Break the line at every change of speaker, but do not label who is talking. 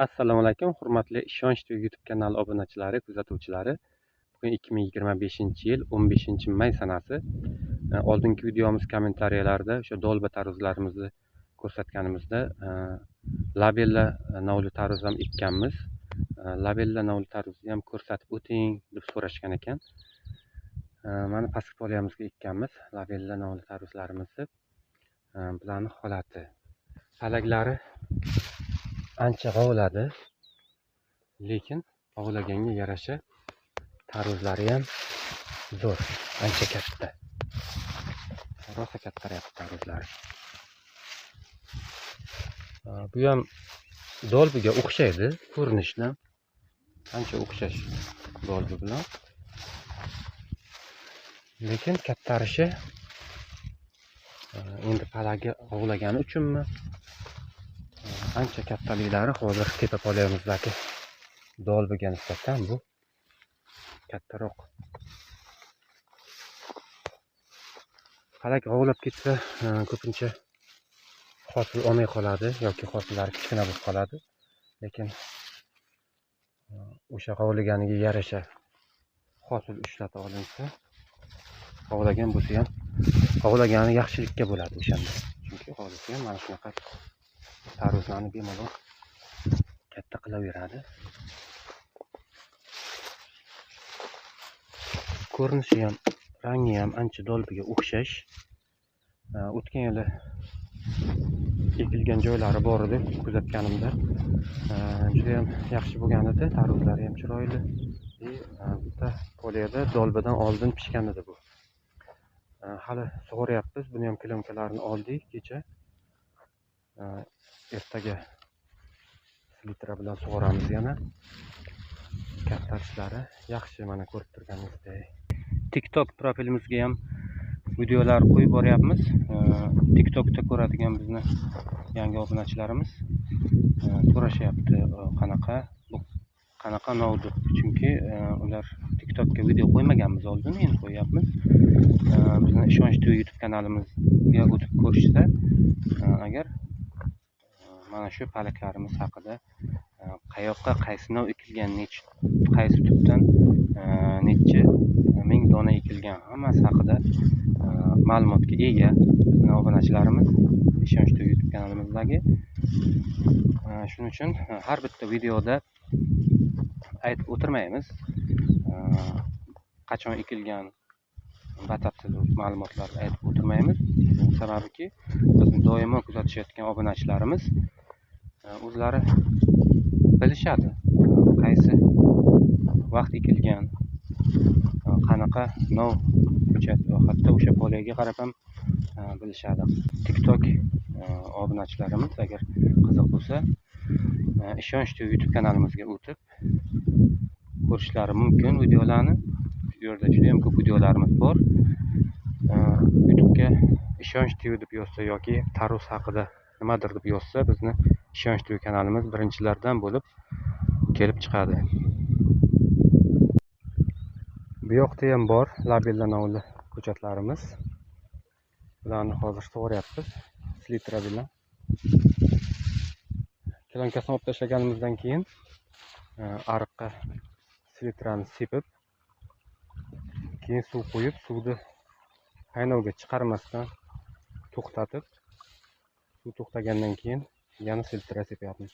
Assalomu alaykum, hurmatli Ishonch TV YouTube kanali obunachilari, kuzatuvchilari. Bugun 2025-yil 15-may sanasi. Oldingi videomiz kommentariyalarda o'sha dolba tarvuzlarimizni ko'rsatganimizda labella novli tarvuz ham ekkanmiz. Labella novli tarvuzni ham ko'rsatib o'ting deb so'rashgan ekan. Mana pastki polyamizga ekkanmiz labella novli tarvuzlarimizni. Bularni holati, palaklari ancha g'ovladi, lekin g'ovlaganga yarasha tarvuzlari ham zo'r, ancha katta, rosa kattaryapti tarvuzlari. Bu ham dolbiga o'xshaydi ko'rinishdan, ancha o'xshash dolbi bilan, lekin kattarishi endi palagi g'ovlagani uchunmi, ancha kattaliklari hozir tepa polyamizdagi dolbiga nisbatan bu kattaroq. Palak g'ovlab ketsa ko'pincha hosil olmay qoladi yoki hosillari kichkina bo'lib qoladi, lekin o'sha g'ovlaganiga yarasha hosil ushlata olinsa, g'ovlagan bo'lsa ham g'ovlagani yaxshilikka bo'ladi o'shanda, chunki g'ovlasa ham mana shunaqa tarvuzlarni bemalol katta qilaveradi. Ko'rinishi ham, rangi ham ancha dolbiga o'xshash. O'tgan yili ekilgan joylari bor edi, kuzatganimda juda ham yaxshi bo'lgan edi, tarvuzlari ham chiroyli. Bitta polyada dolbidan oldin pishgan edi bu. Hali sug'oryapmiz, buni ham klonkalarini oldik kecha. Ertaga litra bilan sug'oramiz yana. Kattarishlari yaxshi, mana ko'rib turganingizdek. TikTok profilimizga ham videolar qo'yib boryapmiz. TikTokda ko'radigan bizni yangi obunachilarimiz so'rashyapti, qanaqa bu, qanaqa nov deb, chunki ular TikTokka video qo'ymaganmiz oldin, endi qo'yyapmiz. Bizni Ishonch TV YouTube kanalimizga o'tib ko'rishsa, agar mana shu palaklarimiz haqida, qayoqqa qaysi nov ekilgan, qaysi tubdan necha ming dona ekilgan, hammasi haqida ma'lumotga ega bizni obunachilarimiz Ishonch TV YouTube kanalimizdagi. Shuning uchun har bitta videoda aytib o'tirmaymiz, qachon ekilgan batafsil ma'lumotlarni aytib o'tirmaymiz. Sababiki bizni doimo kuzatishayotgan obunachilarimiz o'zlari bilishadi qaysi vaqt ekilgan, qanaqa nov ko'chat, hatto o'sha polyaga qarab ham bilishadi. TikTok obunachilarimiz agar qiziq bo'lsa, Ishonch TV YouTube kanalimizga o'tib ko'rishlari mumkin videolarni. Bu yerda juda ham ko'p videolarimiz bor. YouTube'ga Ishonch TV deb yozsa yoki tarvuz haqida nimadir deb yozsa, bizni Ishonch TV kanalimiz birinchilardan bo'lib kelib chiqadi. Bu yoqda ham bor labella novli ko'chatlarimiz. Bularni hozir sug'oryapmiz litra bilan. Klonkasini olib tashlaganimizdan keyin ariqqa slitrani sepib, keyin suv qo'yib, suvni qaynovga chiqarmasdan to'xtatib, suv to'xtagandan keyin yana selitra sepyapmiz.